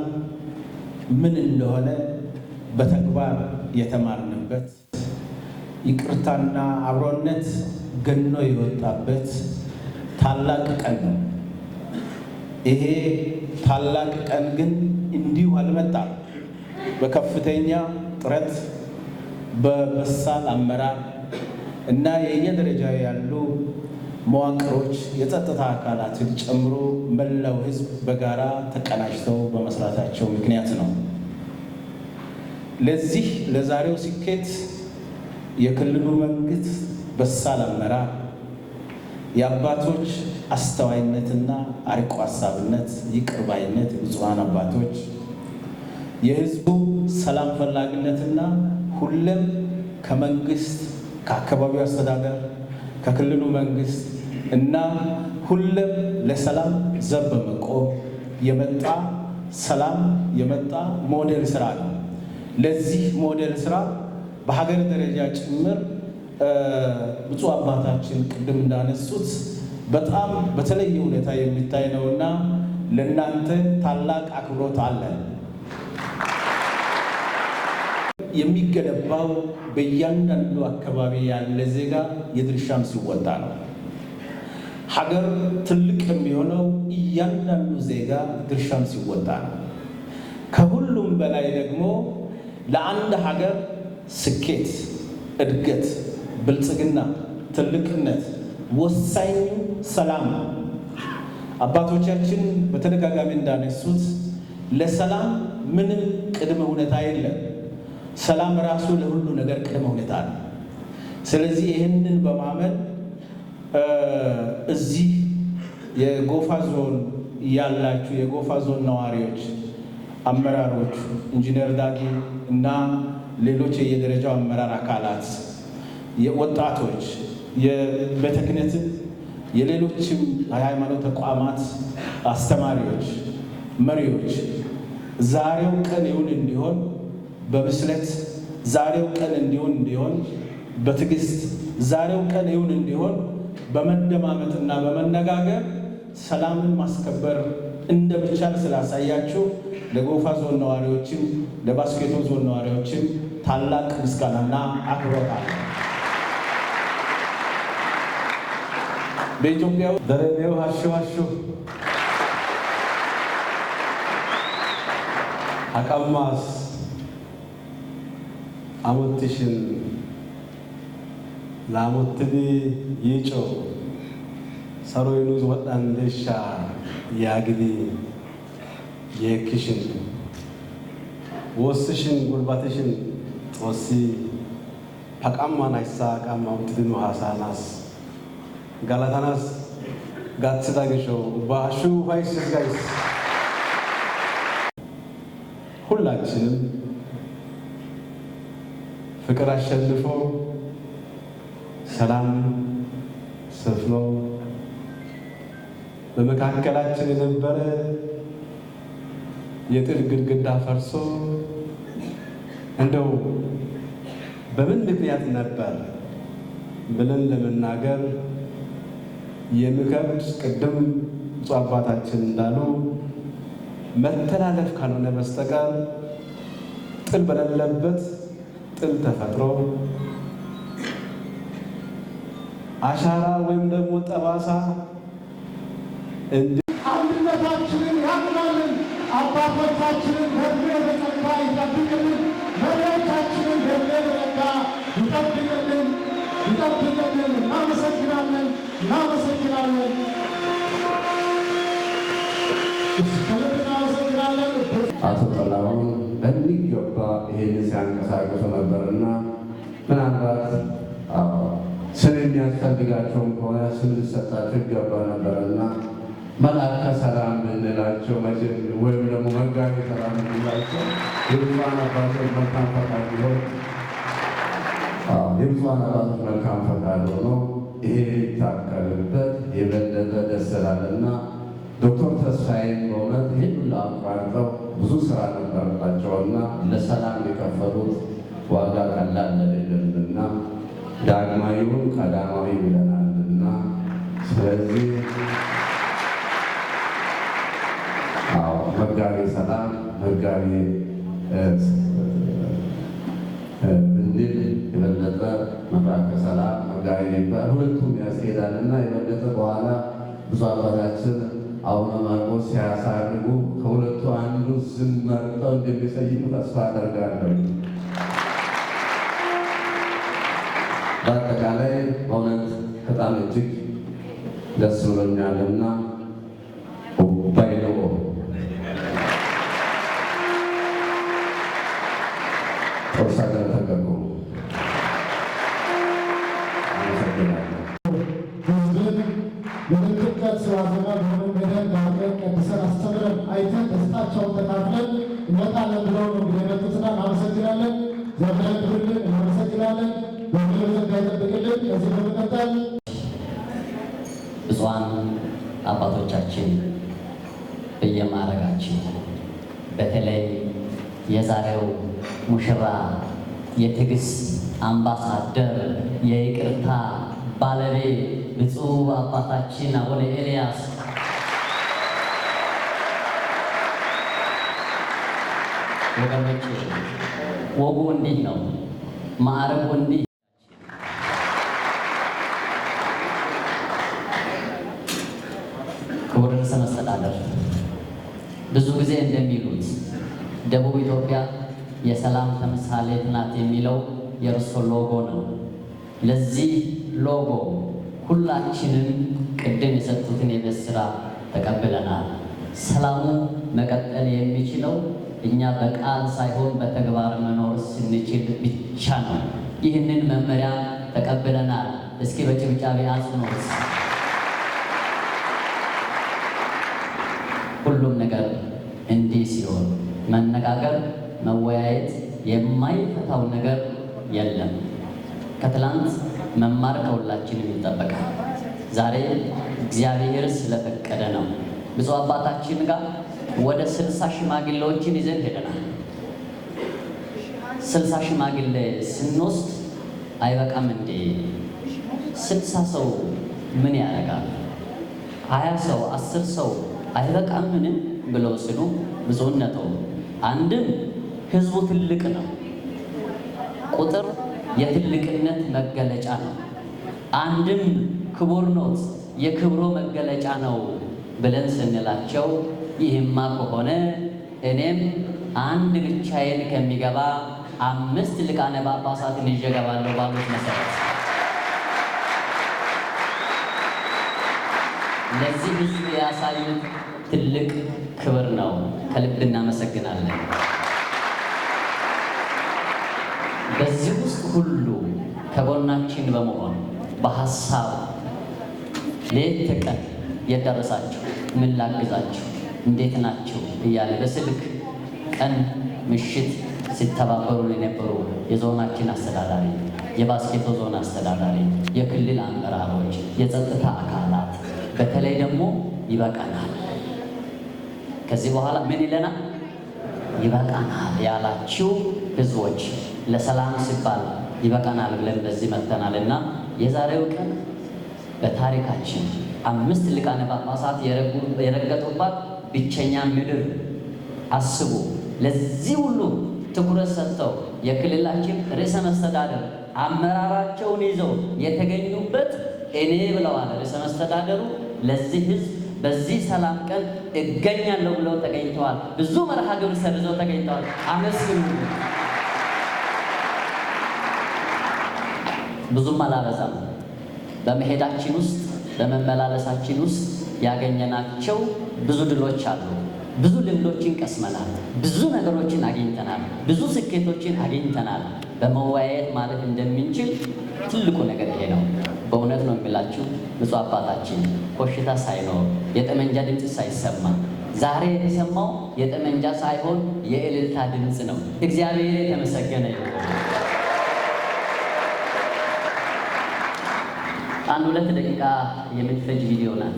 ምን እንደሆነ በተግባር የተማርንበት ይቅርታና አብሮነት ገኖ የወጣበት ታላቅ ቀን ነው። ይሄ ታላቅ ቀን ግን እንዲሁ አልመጣም። በከፍተኛ ጥረት በበሳል አመራር እና የየደረጃው ያሉ መዋቅሮች የጸጥታ አካላትን ጨምሮ መላው ሕዝብ በጋራ ተቀናጅተው በመስራታቸው ምክንያት ነው። ለዚህ ለዛሬው ስኬት የክልሉ መንግስት በሳል አመራር፣ የአባቶች አስተዋይነትና አርቆ ሀሳብነት፣ ይቅር ባይነት፣ የብፁዓን አባቶች የህዝቡ ሰላም ፈላጊነትና ሁሌም ከመንግስት ከአካባቢው አስተዳደር ከክልሉ መንግስት እና ሁሌም ለሰላም ዘብ በመቆም የመጣ ሰላም የመጣ ሞዴል ስራ ነው። ለዚህ ሞዴል ስራ በሀገር ደረጃ ጭምር ብፁዕ አባታችን ቅድም እንዳነሱት በጣም በተለየ ሁኔታ የሚታይ ነውና ለእናንተ ታላቅ አክብሮት አለ። የሚገነባው በእያንዳንዱ አካባቢ ያለ ዜጋ የድርሻም ሲወጣ ነው። ሀገር ትልቅ የሚሆነው እያንዳንዱ ዜጋ ድርሻም ሲወጣ ነው። ከሁሉም በላይ ደግሞ ለአንድ ሀገር ስኬት፣ እድገት፣ ብልጽግና፣ ትልቅነት ወሳኙ ሰላም ነው። አባቶቻችን በተደጋጋሚ እንዳነሱት ለሰላም ምንም ቅድመ ሁኔታ የለም። ሰላም ራሱ ለሁሉ ነገር ቅድመ ሁኔታ ነው። ስለዚህ ይህንን በማመን እዚህ የጎፋ ዞን ያላችሁ የጎፋ ዞን ነዋሪዎች፣ አመራሮች፣ ኢንጂነር ዳጊ እና ሌሎች የየደረጃው አመራር አካላት፣ የወጣቶች፣ የቤተ ክህነት፣ የሌሎችም የሃይማኖት ተቋማት አስተማሪዎች፣ መሪዎች ዛሬው ቀን ይሁን እንዲሆን በብስለት፣ ዛሬው ቀን እንዲሆን እንዲሆን በትዕግስት፣ ዛሬው ቀን ይሁን እንዲሆን በመደማመጥና በመነጋገር ሰላምን ማስከበር እንደሚቻል ስላሳያችሁ ለጎፋ ዞን ነዋሪዎችም ለባስኬቶ ዞን ነዋሪዎችም ታላቅ ምስጋናና አክብሮት አለ። በኢትዮጵያ ደረኔው ሀሹ ሀሹ አቀማስ አሞትሽን ላሞትዲ ይጮ ሰሮይኑዝ ወጣንደሻ ያግዲ የክሽን ወስሽን ጉልባትሽን ጦሲ ፓቃማን አይሳ ቃማ ውትድኑ ሀሳናስ ጋላታናስ ጋትስዳ ግሾ ባሹ ፋይስስ ጋይስ ሁላችንም ፍቅር አሸንፎ ሰላም ሰፍኖ በመካከላችን የነበረ የጥል ግድግዳ ፈርሶ እንደው በምን ምክንያት ነበር ብለን ለመናገር የሚከብድ፣ ቅድም ብፁዕ አባታችን እንዳሉ መተላለፍ ካልሆነ በስተቀር ጥል በሌለበት ጥል ተፈጥሮ አሻራ ወይም ደግሞ ጠባሳ አንድነታችንን ያምናልን፣ አባቶቻችንን በእድሜ በጸጋ ይጠብቅልን፣ መሪዎቻችንን በእድሜ በጸጋ ይጠብቅልን ይጠብቅልን። እናመሰግናለን፣ እናመሰግናለን፣ ከልብ እናመሰግናለን። አቶ ጥላሁን በሚገባ ይሄንን ሲያንቀሳቅሱ ነበርና ምናልባት ስም የሚያስፈልጋቸውም ከሆነ ስም ሊሰጣቸው ይገባ ነበርና መልአከ ሰላም ብንላቸው መቼም ወይም ደግሞ መጋቤ ሰላም ብንላቸው የብፁዓን አባቶች መልካም ፈቃድ ቢሆን፣ የብፁዓን አባቶች መልካም ፈቃድ ሆኖ ይሄ ቢታከልበት የበለጠ ደስ ይላልና ዶክተር ተስፋዬን በእውነት ይሄን ሁሉ አቋርጠው ብዙ ስራ ነበረባቸውና ለሰላም የከፈሉት ዋጋ ቀላል አይደለምና ዳግማዊውን ቀዳማዊ ብለናልና፣ ስለዚህ አዎ መጋቤ ሰላም መጋቤ ብንል የበለጠ መልአከ ሰላም መጋቤ ቢባል ሁለቱም ያስኬዳልና የበለጠ በኋላ ብፁዕ አባታችን አቡነ ማርቆስ ሲያሳርጉ ከሁለቱ አንዱ ስም መርጠው እንደሚሰይሙ ተስፋ አደርጋለሁ። በአጠቃላይ በእውነት በጣም እጅግ ደስ ብሎኛልና ባይሎ ጦርሳ ተቀቁ አመሰግናለሁ። ህዝብን የጥምቀት ዋዜማ በሆነ በደንብ አድርገን ቀድሰን አስተምረን አይተን ደስታቸውን ተካፍለን እንመጣለን ብለው ነው እንግዲህ የመጡትና እናመሰግናለን። እግዚአብሔር ያክብርልን፣ እናመሰግናለን። በምድር ዘንድ ይጠብቅልን። ከዚህ በመቀጠል ብፁዓን አባቶቻችን በየማዕረጋችን በተለይ የዛሬው ሙሽራ የትዕግስት አምባሳደር የይቅርታ ባለቤት ብፁዕ አባታችን አቡነ ኤልያስ፣ ወገኖቼ ወጉ እንዲህ ነው፣ ማዕረጉ እንዲህ። ክቡር ርዕሰ መስተዳድር ብዙ ጊዜ እንደሚሉት ደቡብ ኢትዮጵያ የሰላም ተምሳሌት ናት የሚለው የእርሶ ሎጎ ነው። ለዚህ ሎጎ ሁላችንም ቅድም የሰጡትን የቤት ስራ ተቀብለናል። ሰላሙ መቀጠል የሚችለው እኛ በቃል ሳይሆን በተግባር መኖር ስንችል ብቻ ነው። ይህንን መመሪያ ተቀብለናል። እስኪ በጭብጫቤ አጽኑት። ሁሉም ነገር እንዲህ ሲሆን መነጋገር፣ መወያየት የማይፈታው ነገር የለም። ከትላንት መማር ከሁላችንም ይጠበቃል። ዛሬ እግዚአብሔር ስለፈቀደ ነው። ብፁዕ አባታችን ጋር ወደ 60 ሽማግሌዎችን ይዘን ሄደናል። 60 ሽማግሌ ስንወስድ አይበቃም እንዴ? 60 ሰው ምን ያደርጋል? 20 ሰው 10 ሰው አይበቃምን? ብለው ሲሉ ብፁዕነቶ አንድም ህዝቡ ትልቅ ነው፣ ቁጥር የትልቅነት መገለጫ ነው። አንድም ክቡር ኖት የክብሮ መገለጫ ነው ብለን ስንላቸው ይህማ ከሆነ እኔም አንድ ብቻዬን ከሚገባ 5 ሊቃነ ጳጳሳትን ይዤ እገባለሁ ባሉት መሰረት ለዚህ ሕዝብ ያሳዩት ትልቅ ክብር ነው። ከልብ እናመሰግናለን። በዚህ ውስጥ ሁሉ ከጎናችን በመሆን በሐሳብ ሌት ተቀን የደረሳችሁ ምን ላግዛችሁ፣ እንዴት ናችሁ እያለ በስልክ ቀን ምሽት ሲተባበሩን የነበሩ የዞናችን አስተዳዳሪ፣ የባስኬቶ ዞን አስተዳዳሪ፣ የክልል አመራሮች፣ የጸጥታ አካላት በተለይ ደግሞ ይበቃናል፣ ከዚህ በኋላ ምን ይለናል? ይበቃናል ያላችሁ ህዝቦች ለሰላም ሲባል ይበቃናል ብለን በዚህ መጥተናልና የዛሬው ቀን በታሪካችን 5 ሊቃነ ጳጳሳት የረገጡባት ብቸኛ ምድር አስቡ። ለዚህ ሁሉ ትኩረት ሰጥተው የክልላችን ርዕሰ መስተዳደር አመራራቸውን ይዘው የተገኙበት እኔ ብለዋል ርዕሰ መስተዳደሩ ለዚህ ህዝብ በዚህ ሰላም ቀን እገኛለሁ ብለው ተገኝተዋል። ብዙ መርሃ ግብር ሰርዘው ተገኝተዋል። አመስግኑ። ብዙም አላበዛም። በመሄዳችን ውስጥ በመመላለሳችን ውስጥ ያገኘናቸው ብዙ ድሎች አሉ። ብዙ ልምዶችን ቀስመናል። ብዙ ነገሮችን አግኝተናል። ብዙ ስኬቶችን አግኝተናል። በመወያየት ማለት እንደምንችል ትልቁ ነገር ይሄ ነው። በእውነት ነው የሚላችሁ ብፁዕ አባታችን ኮሽታ ሳይኖር የጠመንጃ ድምጽ ሳይሰማ ዛሬ የተሰማው የጠመንጃ ሳይሆን የእልልታ ድምጽ ነው። እግዚአብሔር የተመሰገነ ይሁን። አንድ 2 ደቂቃ የምትፈጅ ቪዲዮ ናት።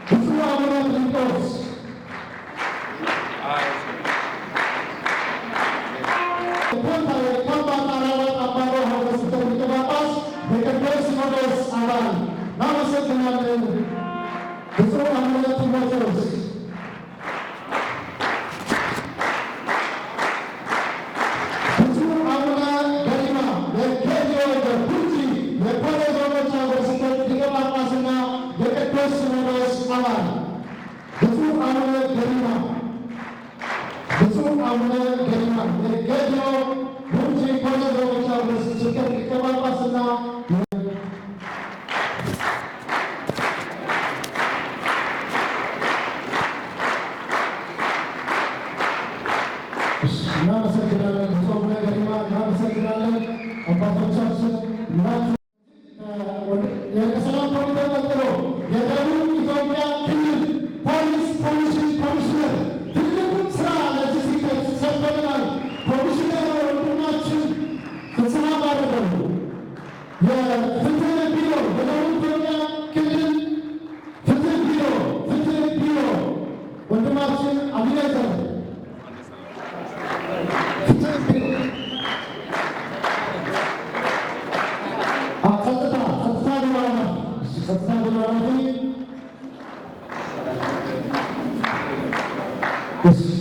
ብፁዕ አቡነ ፊልጶስ፣ ኮንታ የካምባ ጣራባ ጣባሮ ሀገረ ስብከት ሊቀ ጳጳስ የቅዱስ ሲኖዶስ አባል፣ እናመሰግናለን። ብፁዕ አቡነ ጢሞቴዎስ፣ ብፁዕ አቡነ ገሪማ የጌዲዮ የቡርጂ የኮሬ ዞኖች ሀገረ ስብከት ሊቀ ጳጳስና የቅዱስ ሲኖዶስ አባል፣ ብፁዕ አቡነ ገሪማ፣ ብፁዕ አቡነ ገሪማ የጌዲዮ ቡርጂ ኮሬ ዞኖች ሀገረ ስብከት ሊቀ ጳጳስና እናመሰግናለን። ብፁዕ አቡነ ገሪማ እናመሰግናለን። አባቶቻችን የሰላም ኮሚቴ ቀጥሎ የደቡብ ኢትዮጵያ ክልል ፖሊስ ኮሚሽን ኮሚሽነር ትልቁን ስራ ለዚህ ስኬት ሰጥቶልናል። ኮሚሽነር ወንድማችን ፍስሐ ባረደው፣ የፍትህ ቢሮ የደቡብ ኢትዮጵያ ክልል ፍትህ ቢሮ ወንድማችን አቢኔዘር፣ ፍትህ ቢሮ፣ ጸጥታ ቢሮ ኃላፊ፣ ጸጥታ ቢሮ ኃላፊ፣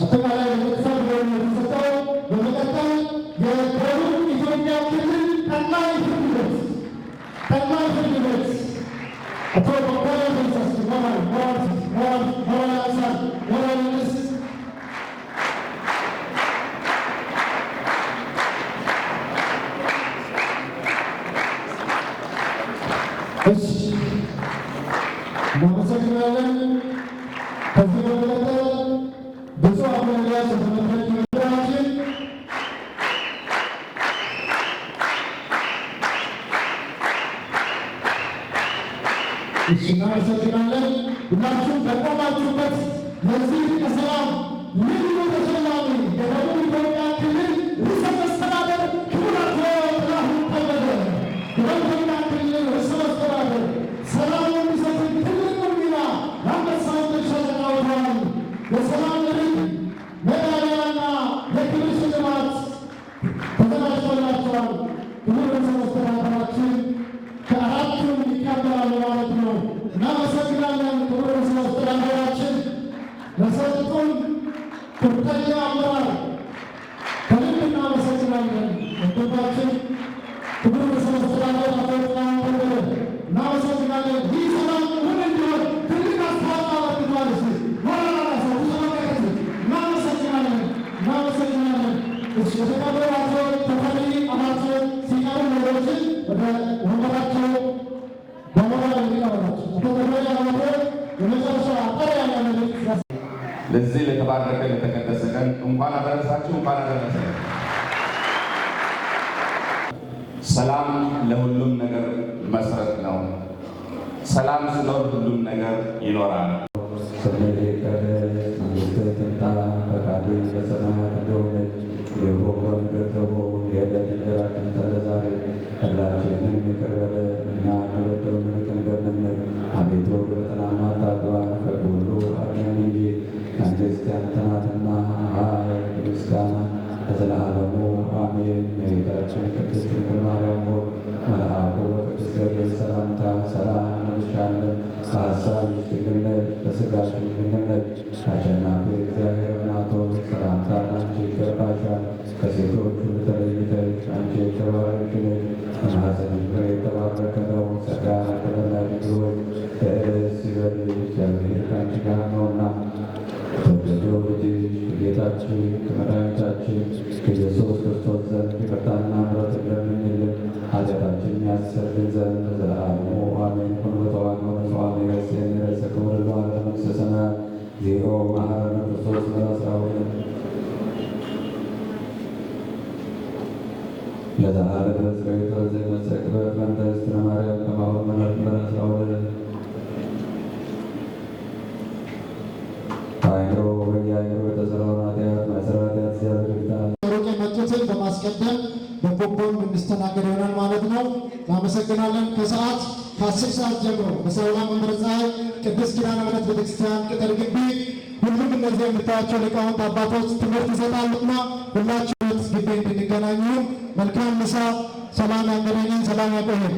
አጠቃላይ የጸጥታ ቢሮ ነው የተሰጠው። በመቀጠል የደቡብ ኢትዮጵያ ክልል ጠቅላይ ፍርድ ቤት አቶ በኮለ ፈይሳስ፣ ሞራል ሞራል ሞራል ሞራል ያንሳል፣ ሞራል ይንስ። እሺ፣ እናመሰግናለን። ከዚህ በመቀጠል ብፁዕ አቡነ ኤልያስ የተመድረክ መምህራችን፣ እሺ፣ እናመሰግናለን። ሁላችሁም በቆማችሁበት ለዚህ የሰላም ልዩ ተሸላሚ የደቡብ ኢትዮጵያ ክልል ርዕሰ መስተዳድር ክቡር አቶ እንዲሆን፣ ይህ ሰላም እውን እንዲሆን ትልቅ አስተዋጽኦ አበርክተዋል። እስኪ ሞራል አላሰው ብዙ መቀጠል። እናመሰግናለን፣ እናመሰግናለን። እሺ፣ የተከበሩ አቶ ተፈሪ አባተ ሲቀሩ ሌሎችን ወደ ወንበራቸው በሞራል እንዲቀበላቸው አቶ ተፈሪ አባተ የመጨረሻ አጠር ያለ መልእክት። ለዚህ ለተባረከ ለተቀደሰ ቀን እንኳን አደረሳችሁ፣ እንኳን አደረሰ። ሰላም ለሁሉም ነገር መሰረት ነው። ሰላም ሲኖር ሁሉም ነገር ይኖራል። ስምህ ይቀደስ፣ መንግሥትህ ትምጣ፣ ፈቃድህ በሰማያት እንደሆነች እንዲሁም በምድር ትሁን። የዕለት እንጀራችንን ስጠን ዛሬ፣ በደላችንን ይቅር በለን እኛ የበደሉንን ይቅር እንደምንል። አቤቱ ወደ ፈተና አታግባን፣ ከክፉ ሁሉ አድነን እንጂ መንግሥት ያንተ ናትና፣ ኃይል፣ ምስጋና ለዘላለሙ አሜን። እመቤታችን ቅድስት ድንግል ማርያም ሆይ፣ መልአኩ በቅዱስ ገብርኤል ሰላምታ ሰላም እንልሻለን። በሐሳብሽ ድንግል ነሽ፣ በሥጋሽም ድንግል ነሽ። አሸናፊ እግዚአብሔር እናት ሆይ፣ ሰላምታ ላንቺ ይገባሻል። ከሴቶች ሁሉ ተለይተሽ አንቺ የተባረክሽ ነሽ፣ የማኅፀንሽ ፍሬ የተባረከ ነው። ጸጋን የተመላሽ ሆይ፣ ደስ ይበልሽ፣ እግዚአብሔር ከአንቺ ጋር ነውና ከተወደደው ልጅሽ ከጌታችን ከመድኃኒታችን ከኢየሱስ ክርስቶስ ዘንድ ይቅርታና ምሕረትን ለምኝልን ኃጢአታችንን ያስተሰርይልን ዘንድ ለዘላለሙ አሜን። ኩን በተዋሕዶ ንጹሐን የረሴን የረሰ ክብር ለዓለም መንግሥተ ሰማያት እግዚኦ መሐረነ ክርስቶስ 12 ለዘዓለም በጽሬቶ ዘይመጽእ መንተስትነ ማርያም ከማሁ መላክ 12 በአእምሮ በየአእምሮ የተሰራውን ኃጢአት ማይሰራ ኃጢአት እግዚአብሔር ይፍታ። ሩቅ የመጡትን በማስቀደም በኮፖን የምንስተናገድ ይሆናል ማለት ነው። እናመሰግናለን። ከሰዓት ከ10 ሰዓት ጀምሮ በሳውላ መንበረ ፀሐይ ቅድስት ኪዳነ ምሕረት ቤተክርስቲያን ቅጥር ግቢ ሁሉም እነዚህ የምታያቸው ሊቃውንት አባቶች ትምህርት ይሰጣሉና ሁላችሁ ግቢ እንድንገናኙ። መልካም ምሳ። ሰላም ያገናኘን፣ ሰላም ያቆየን።